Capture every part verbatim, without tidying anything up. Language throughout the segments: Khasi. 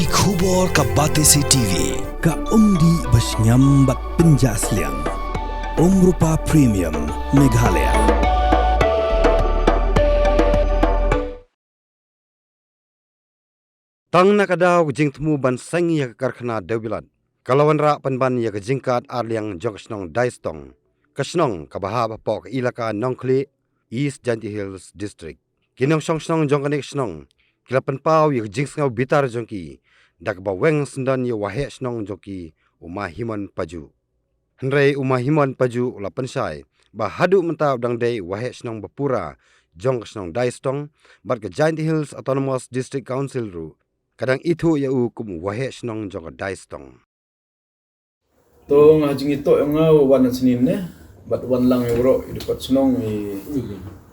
Ki khubor ka Batesi T V, ka umdih ba shngiam bad pynjah sliang. Umrupa Premium, Meghalaya. Tang na ka daw ka jingthmu ban seng ïa ka karkhana dewbilat, ka la wanrah pynban ïa ka jingkat arliang jong ka shnong Daistong, ka shnong kaba hap hapoh ka ilaka Nongkhlieh, East Jaintia Hills District. Ki nongshong shnong jong kane ka shnong ki la pynpaw ïa ka jingsngew bitar jong ki da kaba weng syndon ïa u waheh shnong jong ki, u Ma Himon Paju. Hynrei u Ma Himon Paju u la pynshai ba haduh mynta u dang dei u waheh shnong ba pura jong ka shnong Daistong, bad ka Jaintia Hills Autonomous District Council ruh ka dang ithuh ïa u kum u waheh shnong jong ka Daistong. To nga jingithuh ïa nga u wan snin ne, bad wan lang ïa u ro i dei pat shnong i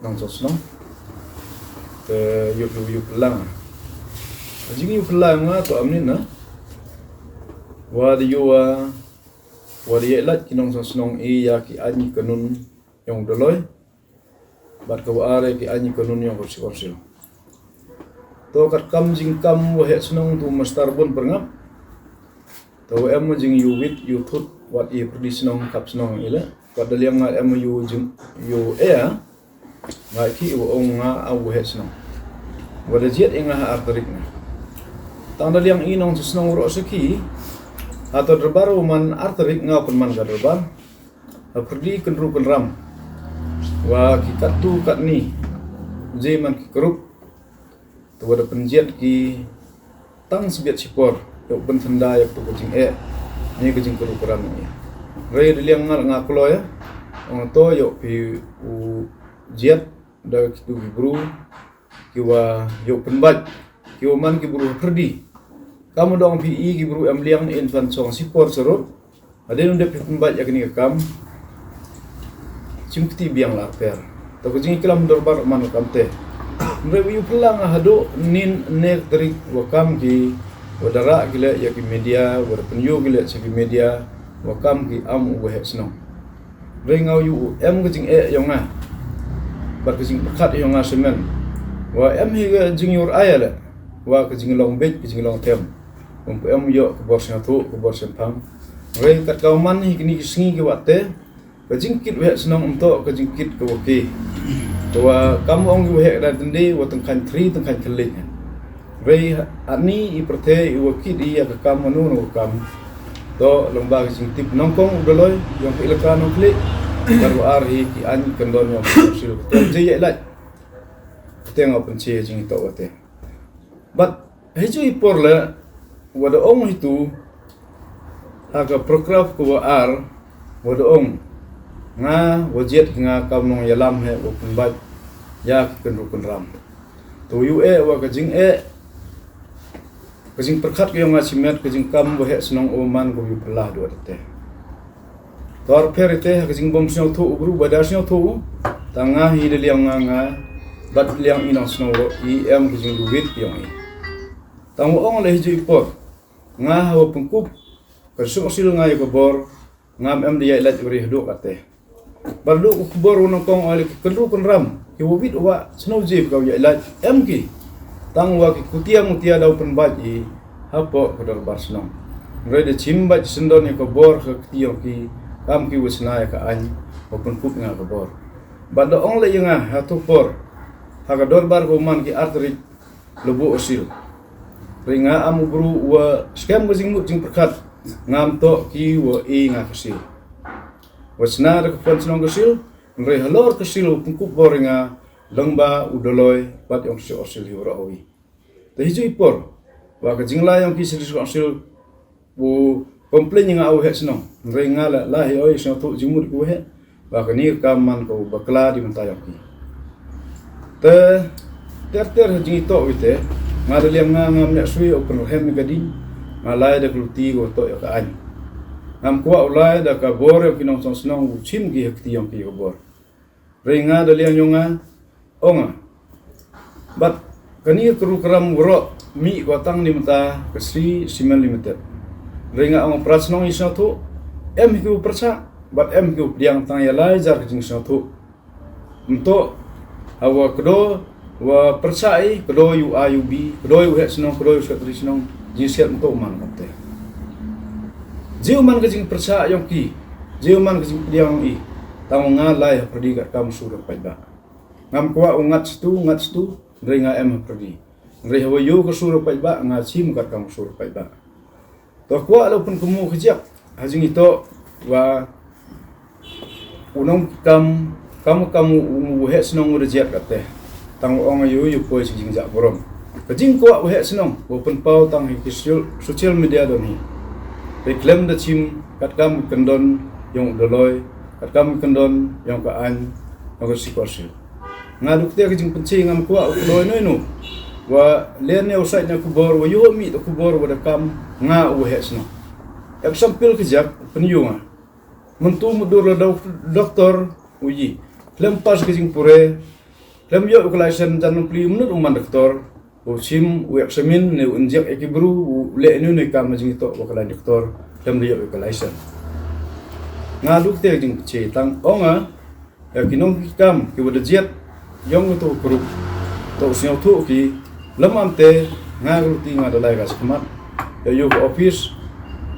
nongshong shnong. Te ïuh ïuh ïuh lang. Jingïuh lang nga to amnin na. Wa da ïuh wa da ïa lait ki nongshong shnong i ïa ki aiñ kanun ïong doloi. Bad ka wa ar ïa ki aiñ kanun ïong ka sih ka sih. To kat kam jingkam waheh shnong tu mastar bun pyrngap. To wa em jing ïuh wit ïuh thut wat i pyrdi shnong kap shnong i le. Wat da liang nga em ïuh jing ïuh ea. Nga ki wa ong nga a waheh shnong. Wa da jiat i nga ha ar tarik nga. Tang da liang i nongshong shnong ro seki. Hato derbar wa man ar tarik nga pynman ka derbar. Ha pyrdi kynru kynram. Wa ki kattu katni. Jai man ki krup. Te wa da pynjiat ki tang sbiat sipor. Ïa u pynthynda ïa u ka jingeh. Ni ka jingkynru kynram ni. Rei da liang nga nga kloi. Ong to ïa u phi u jiat da kitu ki bru. Ki wa ïoh pynbait, ki wa man ki bru ha pyrdi. Kam u dong phi i ki bru em liang in fan song sipor sarut. Hadien u dep pynbait ïa kani ka kam. Chim kti biang la per. To ka jingklam dorbar man kam te. Mre wi u plang haduh nin ne tarik wa kam ki wa dara ki le ïa ki media, wa da pynyu ki le ïa ki media, wa kam ki am u waheh shnong. Rei nga u em ka jingeh ïong nga. Bad ka jingpyrkhat ïong nga semen. Wa em hi ka jingïur ai le. Wa ka jinglong bej, ka jinglong them. Ym pu em ïoh ka bor sngewthuh, ka bor sngewphang. Rei kat ka man hi kini ki sngi ki wate. Ka jingkit waheh shnong ym toh ka jingkit ka wake. Ka wa kam ong ki waheh ka dai tynde, wa tengkhan tri, tengkhan kyllik. Rei ani i pyrthei i wa kit i ïa ka kam manu no ka kam. To leng ba ka jingtip nongkong u doloi ïong ka ilaka Nongkhlieh. Kar wa ar hi ki aiñ kyndon ïong ka sil ka jai ïa ilait. Te nga pynche jingitoh wate. Bad hiju i por le wa da ong hitu ha ka paragraph ka wa ar wa da ong nga wa jiat ki nga kam nong ïalam he wa pynbait ïa ki kynru kynram. To yu eh wa ka jingeh ka jingpyrkhat ka ïong nga shimet ka jingkam waheh shnong u man ka yu pynlah duh te. Tor pher ite ha ka jingbym sngewthuh u bru ba da sngewthuh u. Tang nga hi da liang nga nga bad liang i nong sngewthuh i em ka jingduwit ka ïong i. Tang wa ong le hiju i por nga ha wa pynkup ka suk sil nga ïa ka bor. Ngam em da ïa ilait uri haduh kate. Bad luh u khubor u nongkong oi le ki kynru kynram ki wa wit wa snow jib ka ïa ilait em ki. Tang wa ki kutia mutia daw pynbait i hapoh ka dorbar shnong. Ngrei da chim bait syndon ïa ka bor ka kti ïong ki kam ki wa sna ïa ka aiñ wa pynkup nga ka bor. Bad da ong le ïa nga ha tu por ha ka dorbar ka man ki arterik Lebu osil. Ri nga am u bru wa skem ka jingmut jingpyrkhat ngam toh ki wa i nga ka sil. Wa sna da ka pon shnong ka sil, nri halor ka sil u pengkup bor nga lengba u doloi pat yong si osil hi wa awi. Te hiju i por wa ka jinglai yong ki sil sil osil u complain nga u hek shnong. Nri nga la la hi oi shnong tu jingmut ku hek. Ba kani ka kam man ka u bakla di mynta yong ki. Te ter ter ha jingitoh wi te nga da liang nga ngam nyak sui u pynrhem ka ding. Nga lai da ka luti ko toh ya ka ain. Ngam kwah u lai da ka bor yong ki nong song shnong u chim ki ha kti yong ki ka bor. Ri nga da liang yong nga ong nga. Bad kani ka kru kram wro mi ko tang ni mynta ka Sri Cement Limited. Ri nga ong pras nong i shnong tu em hi ku persa bad em hi ku pdiang tang ya lai jar ka jing shnong tu. Mto hawa kdo wa pyrshah i, ka doi u A U B, ka doi u heh shnong, ka doi u sekretari shnong, jingsiat mynta u man kamte. Jiw man ka jingpyrshah yong ki, jiw man ka jingpdiang i, tang nga lai ha pyrdi katkam sur paidbah. Ngam kwah u ngat stu, ngat stu, hynrei nga em ha pyrdi. Hynrei hawa ïoh ka sur paidbah, nga chim katkam sur paidbah. To kwah la u pynkynmaw ka jaka ha jingitoh wa u nongkam, kam kam u, u heh shnong u da jiat kate. Tang u ong ayu yu poi sha jingjah burom. Ka jingkwah u heh shnong u pynpaw tang ha ki social, social media don hi. Te khlem da chim katkam kyndon yong u Doloi, katkam kyndon yong ka aiñ, yong ka Sixth Schedule. Nga duk te ka jingpynche ngam kwah u kloi noi nu. Wa len ne u sait ne khubor, wa yu mi da khubor, wa da kam nga u heh shnong. Example ka jaka pynyu nga. Mynta mutdur la dok-, doktor u yi. Khlem pass ka jingpure. Khlem ïoh ka license jan nongpli mynta u man doktor. U shim, u examine, ne u inject ïa ki bru, u leh ne ne kam ha jingitoh wa ka lain doktor. Khlem da ïoh ka license. Nga duk te ka jingpynche tang ong nga. Ïa ki nongkam, ki wa da jiat, yong u to group. To u sngewthuh ki, lem am te, nga ka luti nga da lai ka shakhmat. Ïa yu ka office,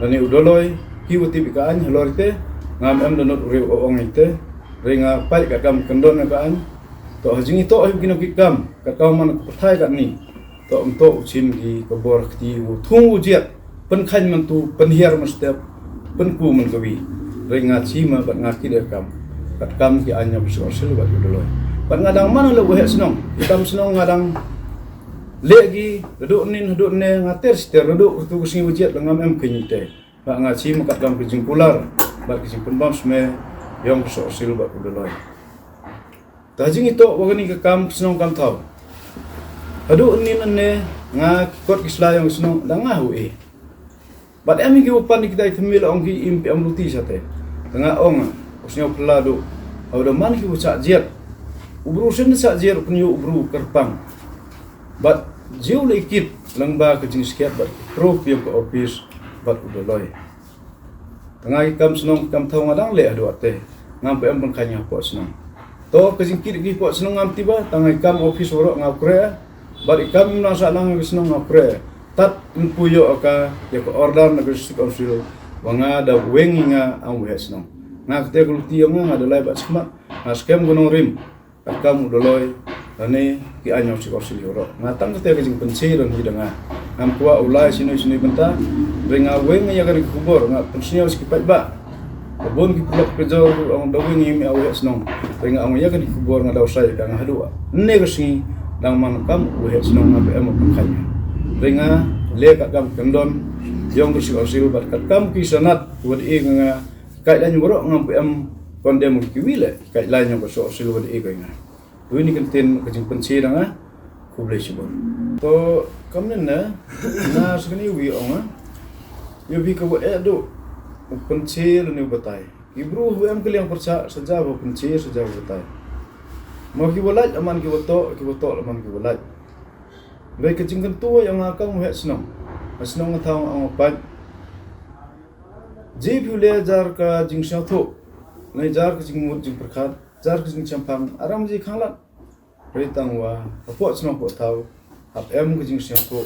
lane u Doloi, ki wa tip ka aiñ, halor te, ngam em da not u riew u ong ite, hynrei nga pait katkam kyndon ka aiñ. To ha jingitoh hi ki nongkam, katkam man ka pyrthai katni. To mynta u chim ki ka bor kti u thung u jiat, pynkheiñ mynta, pynhiar mynstep, pynku mynkawi. Hynrei nga chim ma bad nga kit ïa kam. Katkam ki aiñ yong ka Sixth Schedule bad u Doloi. Bad nga dang man la u heh shnong. Ki kam shnong nga dang leh ki, haduh nin, haduh ne, nga ter siter, haduh tu ka sngi u jiat la ngam em kynte. Bad nga chim ma katkam ka jingkular, bad ka jingpynbam sme, yong ka Sixth Schedule bad u Doloi. Ta jingitoh wa kani ka kam shnong kam thaw. Haduh nin ne nga ki kot ki sla yong shnong da nga hu e. Bad em ki u pan ki dai thymmai la ong ki im pi am luti sate. Te nga ong, u sngewphylla duh. Hawa da man ki u shah jiat. U bru shen shah jiat u pynïoh u bru kyrpang. Bad jiw le kit lang ba ka jingskhiat bad proof yong ka office bad u Doloi. Tang ai kam shnong kam thaw nga dang leh haduh te. Ngam pu em pynkheiñ ha poh shnong. To ka jingkit ki poh shnong ngam tiba, tang ai kam office waroh nga kre. Bad i kam im nang sah nang ki shnong nga kre. Tat im pu ïoh ka, ïa ka order na ka District Council. Wa nga da weng i nga am u heh shnong. Nga kate ka luti yong nga, nga da lai bad shakhmat. Nga skhem ka nongrim. Katkam u Doloi, lane ki aiñ yong Sixth Schedule waroh. Nga tang kate ka jingpynche don hi da nga. Ngam kwah u lai shnong shnong bynta. Hynrei nga weng ïa kani ka khubor, nga pynsngew sha ki paidbah. Ka bun ki paralok ka jor ong da weng i mi u heh shnong. Hynrei nga ong ïa kani ka khubor nga daw sai ka nga haduh. Ne ka sngi dang man kam u heh shnong nga pu em pynkheiñ. Hynrei nga leh katkam kyndon yong ka Sixth Schedule bad katkam ki sanad wa da e nga nga Kait lain waroh ngam pu em condemn ki wi le. Kait lain yong ka Sixth Schedule wa da e ka nga. Wi ni kyntien ka jingpynche da nga. Khublei shibun. To kam nin na, na sakni wi ong nga. Ïa wi ka wa eh du. U pynche lane u batai. Ki bru hu em ka liang pyrshah, saja wa pynche, saja wa batai. Ma ki wa lait, aman ki wa toh, ki wa toh, aman ki wa lait. Wi ka jingkyntu ïa nga kam u heh shnong. Heh shnong nga thaw nga ong pat. Ji phi u leh jar ka jingsngewthuh, ne jar ka jingmut jingpyrkhat, jar ka jingshemphang, aram ji khanglad. Hynrei tang wa, hapoh shnong poh thaw, hap em ka jingsngewthuh.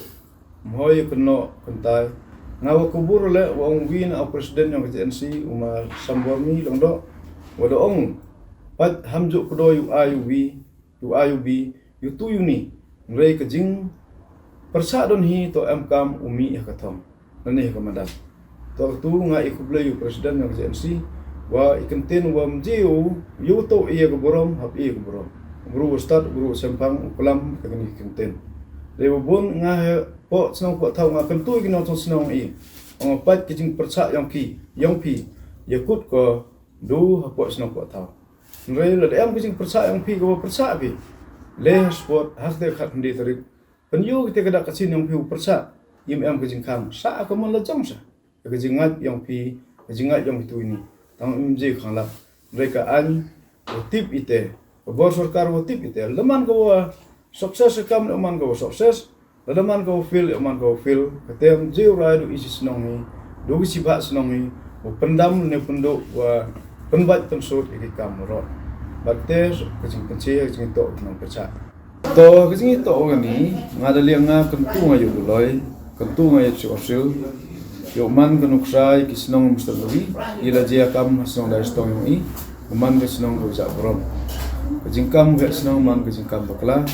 Mhoi kynnoh kyntai. Nga wa kubur le, wa ong wi na u president yong ka J N C, u ma Sambor mi Lyngdoh. Wa da ong, pat ham ju kdo yu a yu wi, yu a yu bi, yu tu yu ni. Hynrei ka jingpyrshah don hi to em kam u mih ha ka thong. Lane ha ka madan. To ka tu nga i khublei u president yong ka J N C. Wa i kyntien wa mji u, yu to i ka burom, hap i ka burom. Bru u stad, bru u shemphang, u klam, ka kani kyntien. Dei wa bun nga hapoh shnong poh thaw nga kyntu i ki nongshong shnong i. Ong pat ka jingpyrshah yong ki, yong phi, ïa kut ko du hapoh shnong poh thaw. Hynrei lada em ka jingpyrshah yong phi ka wa pyrshah phi. Leh ha spot, ha kate khatkhyndai tarik. Pynïoh kate ka dak ka shin yong phi u pyrshah. Im em ka jingkhang. Sah ka mon la jong sah. Ka jingngait yong phi, ka jingngait yong phi tu ini. Tang im je khanglad. Hynrei ka aiñ, wa tip ite. Ka bor sorkar wa tip ite. Laman ka wa success ka kam laman ka wa success. Lada man ka wa fail, ïa man ka wa fail, ka tem je u rai du i shi shnong hi, du ki shi bah shnong hi, u pyndam ne pynduh, wa pynbait pynsut ïa ki kam rot. Bad te, ka jingpynche, ka jingtoh, ka nongpynshah. To ka jingïatoh kane, nga da liang nga kyntu nga ïa u Doloi, kyntu nga ïa u Chief Council, ïa u man ka nuksa ïa ki shnong mynstep kawi, i la jia kam ha shnong Daistong ïong i, u man ka shnong ka u jah burom. Ka jingkam ka shnong man ka jingkam bakla.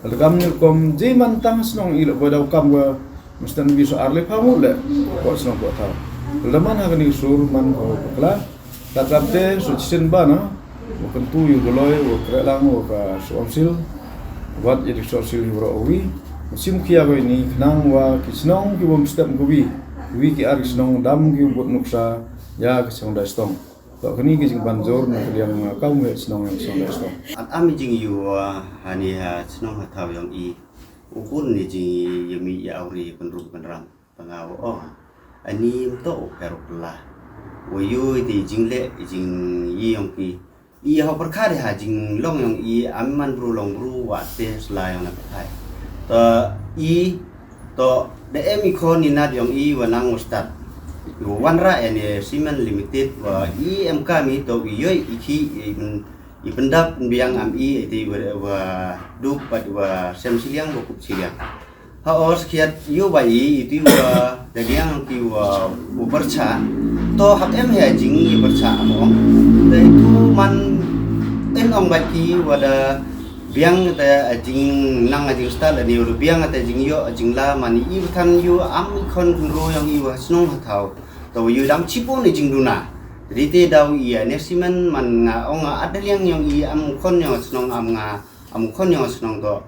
Lada kam ne rukom jia man tang shnong i la boi da u kam ka mynstep kawi sa ar le pha mu le, ko shnong ko thaw. Lada man ha kane ka sur man ka bakla. Kat kap te, so chisien ba na, wa kyntu ïa u Doloi, wa kreh lang, wa ka Chief Council, wat ïa di Chief Council ïa u rok wi, wa sim khia ko ini, khnang wa ki shnong ki bym step ko wi, wi ki ar ki shnong dam ki bud nuksa, ïa ka shnong Daistong. To kani ki jingbanjor, na ka liang kam wi shnong ïa ka shnong Daistong. At am jing yu, ah, hani ha shnong ha thaw ïong i, u bun ni jing ïa mi ïa awri pynrung pynram. Tang nga wa ong, ani mto u pher u pla. Wa yu i te jingleh, jing i ïong ki. I ha u pyrkhat ha jinglong ïong i, am man bru long bru, wa te sla ïong na pyrthai. To i, to da em i khon i nad ïong i wa nang wa stad. Wa wanrah ïa ne Cement Limited wa i em kam i to i yoi i ki i pyn-, i pyndap biang am i i te wa, wa duk pat wa sem siliang wa kup siliang. Ha os khiat yu ba i, i ti wa da liang ki wa u bercha. To hap em he jing i bercha among. Da itu man en ong ba ki wa da biang da jing nang a jing stal ani wa da biang da jing yo jing la man i bthan yu am i khon ro ïong i wa shnong ha thaw. To yu dam chipo ni jing duna. Jadi te dau i a ne simen man nga ong a da liang ïong i am khon ïong shnong am nga am khon ïong shnong to.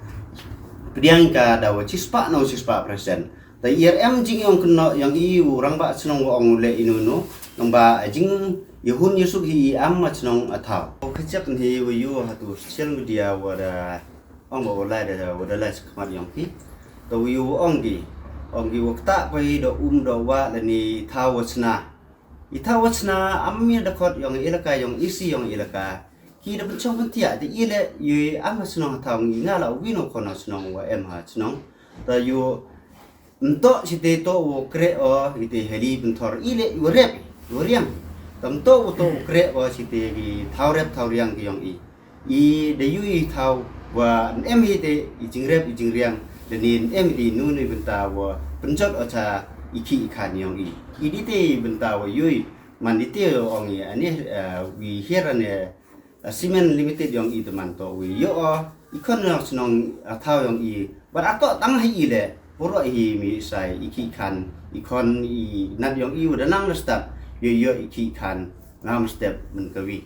Pdiang ka da wa chispah na chispah persen. Ta ïar em jing ïong kynnoh ïong i u rangbah shnong wa ong u leh inu inu. Nang ba jing ïa hun ïa suk hi i am ma shnong a thaw. Ka chak ni wa yu ha tu social media wa da ong ba wa lai da wa da lai khmat ïong ki. Ta wa yu wa ong ki. Ong ki wa kta pa i da um da wa la ni thaw wa chna. I thaw wa chna am mi da khot ïong i laka ïong i si ïong i laka. Ki da pynchong pyntiah te i le yu am ha shnong ha thaw ngi nga la wi no khon ha shnong wa em ha shnong. Ta yu mto si te to u kreh o i te heli pynthor i le yu rep yu riang. Ta mto u to u kreh o si te ki thaw rep thaw riang ki ïong i. I da yu i thaw wa em hi te i jingrep i jingriang da ni em hi te nu ni bynta wa pynjot o cha i ki i khan ïong i. I di te bynta wa yu i man di te ong i ani wi hiar ani Cement Limited ïong i te man to wi ïo o i khon ïong shnong a thaw ïong i. Bat ato tang hi i le puro hi mi sai i ki khan i khon i nat ïong i wa da nang na step ïo ïo i ki khan ngam step men ka wi.